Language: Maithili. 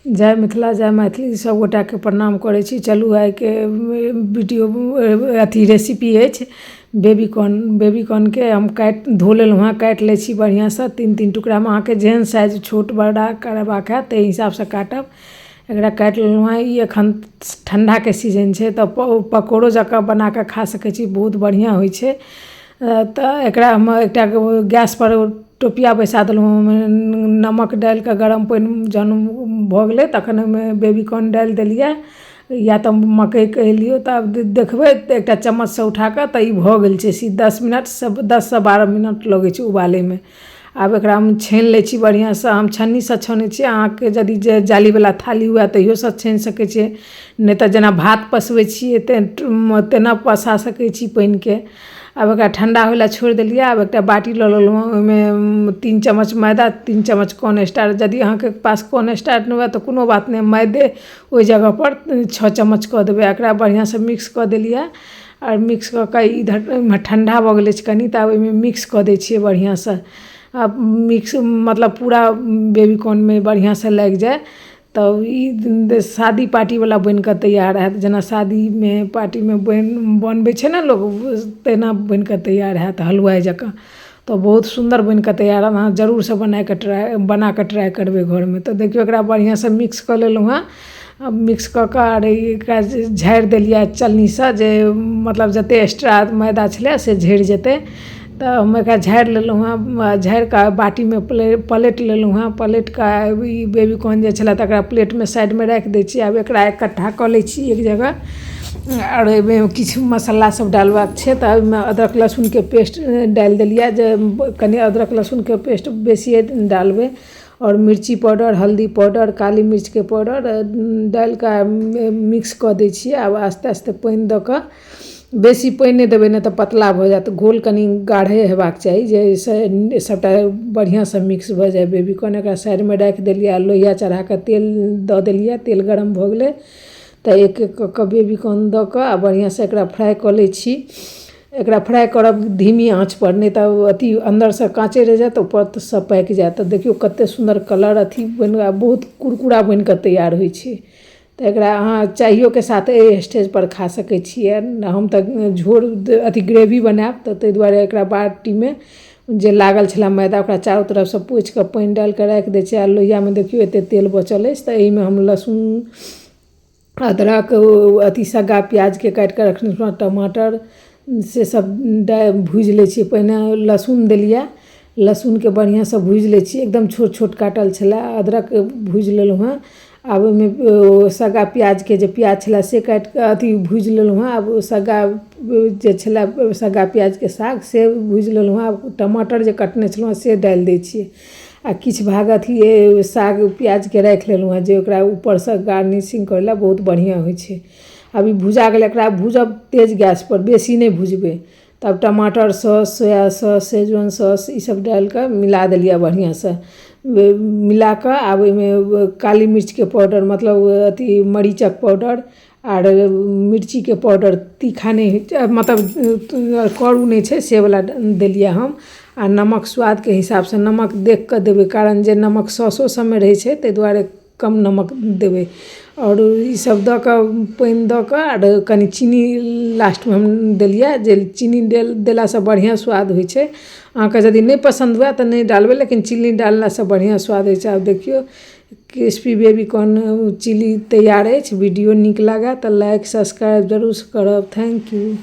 जय मिथिला जय मैथिली सभगोटाके प्रणाम करै छी। चलू आइके वीडियो अथी रेसिपी अछि बेबीकॉर्न। बेबीकॉर्नके हम काटि धो लेलहुँ हँ, काटि लै छी बढ़िआँसँ तीन तीन टुकड़ामे। अहाँके जेहन साइज छोट बड़ा करबाक हैत ताहि हिसाबसँ काटब। एकरा काटि लेलहुँ हँ। ई एखन ठण्डाके सीजन छै तऽ पकौड़ो जकाँ बनाकऽ खा सकै छी, बहुत बढ़िआँ होइ छै। तऽ एकरा हम एकटा गैसपर टोपिया बैसा देलहुँ, ओहिमे नमक डालिकऽ गरम पानि जहन भऽ गेलै तखन ओहिमे बेबीकॉर्न डालि देलिए या तऽ मकइ कहि लिऔ। तऽ आब देखबै तऽ एकटा चम्मचसँ उठाकऽ तऽ ई भऽ गेल छै। 10 मिनटसँ 10सँ 12 मिनट लगै छै उबालैमे। आब एकरा हम छानि लै छी बढ़िआँसँ। हम छन्नीसँ छानै छी। अहाँके यदि जे जालीवला थाली हुए तहियोसँ छानि सकै छियै, नहि तऽ जेना भात पसबै छियै तेना पसा सकै छी पानिके। आब एकरा ठण्डा होइ लए छोड़ि देलियै। आब एकटा बाटी लऽ लेलहुँ, ओहिमे 3 चम्मच मैदा, 3 चम्मच कॉर्न स्टार्च। यदि अहाँके पास कॉर्न स्टार्च नहि हुए तऽ कोनो बात नहि, मैदे ओहि जगहपर 6 चम्मच कऽ देबै। एकरा बढ़िआँसँ मिक्स कऽ देलियै आओर मिक्स कऽ कऽ इधर एम्हर ठण्डा भऽ गेल अछि कनि, तऽ आब ओहिमे मिक्स कऽ दै छियै बढ़िआँसँ। आब मिक्स मतलब पूरा बेबीकॉर्नमे बढ़िआँसँ लागि जाए तऽ ई शादी पार्टीवला बनिकऽ तैयार हैत। जेना शादीमे पार्टीमे बनबै छै ने लोक, तेना बनिकऽ तैयार हैत हलुआइ जकाँ। तऽ बहुत सुन्दर बनिकऽ तैयार हैत। अहाँ जरूरसँ बनाकऽ ट्राइ बनाकऽ ट्राइ करबै घरमे। तऽ देखियौ, एकरा बढ़िआँसँ मिक्स कऽ लेलहुँ हँ। आब मिक्स कऽ कऽ आर एकरा झाड़ि देलियै चलनीसँ, जे मतलब जतेक एक्स्ट्रा मैदा छलै से झड़ि जेतै। तऽ हम एकरा झाड़ि लेलहुँ हँ। झाड़ि कऽ बाटीमे पलटि लेलहुँ हँ। पलटि कऽ ई बेबीकॉर्न जे छलै तकरा प्लेटमे साइडमे राखि दै छी। आब एकरा इकट्ठा कऽ लै छी एक जगह आओर एहिमे किछु मसाला सब डालबाक छै, तऽ ओहिमे अदरक लहसुनके पेस्ट डालि देलियै, जे कनि अदरक लहसुनके पेस्ट बेसिए डालबै, आओर मिर्ची पाउडर, हल्दी पाउडर, काली मिर्चके पाउडर डालि कऽ मिक्स कऽ दै छियै। आब आस्ते आस्ते पानि दऽ कऽ, बेसी पानि नहि देबै, नहि तऽ पतला भऽ जायत। घोल कनि गाढ़े हेबाक चाही, जाहिसँ सभटा बढ़िआँसँ मिक्स भऽ जाय बेबीकॉर्न। एकरा साइडमे राखि देलियै आ लोहिया चढ़ा कऽ तेल दऽ देलियै। तेल गरम भऽ गेलै तऽ एक एक कऽ कऽ बेबीकॉर्न दऽ कऽ आ बढ़िआँसँ एकरा फ्राइ कऽ लै छी। एकरा फ्राइ करब धीमी आँचपर, नहि तऽ अथी अन्दरसँ काँचे रहि जायत, ऊपरसँ पाकि जायत। तऽ देखियौ, कतेक सुन्दर कलर अथी बनि, बहुत कुरकुरा बनि कऽ तैयार होइ छै। तऽ एकरा अहाँ चाइयोके साथ एहि स्टेजपर खा सकै छियै। हम तऽ झोर अथी ग्रेवी बनायब, तऽ ताहि दुआरे एकरा बाटीमे जे लागल छलै मैदा ओकरा चारू तरफसँ पोछि कऽ पानि डालि कऽ राखि दै छियै। आ लोहियामे देखियौ, एतेक तेल बचल अछि, तऽ एहिमे हम लहसुन, अदरक, अथी सग्गा प्याजके काटि कऽ रखने छलहुँ, टमाटर, से सब भूजि लै छियै। पहिने लहसुन देलियै, लहसुनके बढ़िआँसँ भूजि लै छियै, एकदम छोट छोट काटल छलै। अदरक भूजि लेलहुँ हँ। आब ओहिमे सग्गा प्याजके जे प्याज छलै से काटि कऽ अथी भूजि लेलहुँ हँ। आब ओ सग्गा जे छलै, सग्गा प्याजके साग, से भूजि लेलहुँ हँ। आब टमाटर जे कटने छलहुँ हँ से डालि दै छियै आ किछु भाग अथी साग प्याजके राखि लेलहुँ हँ, जे ओकरा ऊपरसँ गार्निशिंग करै लए बहुत बढ़िआँ होइ छै। आब ई भुजा गेलै। एकरा भूजब तेज गैसपर, बेसी नहि भुजबै। तब टमाटर sauce, soya sauce, Schezwan sauce, ईसब डालिकऽ मिला देलियै। बढ़िआँसँ मिला कऽ आब ओहिमे काली मिर्चके पाउडर, मतलब अथी मरीचक पाउडर आर मिर्चीके पाउडर, तीखा नहि मतलब करू नहि छै सेवला देलियै हम। आ नमक स्वादके हिसाबसँ नमक देखि कऽ देबै, कारण जे नमक सॉसो सभमे रहै छै, ताहि दुआरे कम नमक देबै। आओर ईसब दऽ कऽ, पानि दऽ कऽ आर कनि चीनी लास्टमे हम देलियै, जे चीनी देलासँ बढ़िआँ स्वाद होइ छै। अहाँके यदि नहि पसन्द हुए तऽ नहि डालबै, लेकिन चीनी डाललासँ बढ़िआँ स्वाद होइ छै। आब देखियौ, क्रिस्पी बेबीकॉर्न चिली तैयार अछि। वीडियो नीक लागए तऽ लाइक, सब्सक्राइब जरूर करब। Thank you.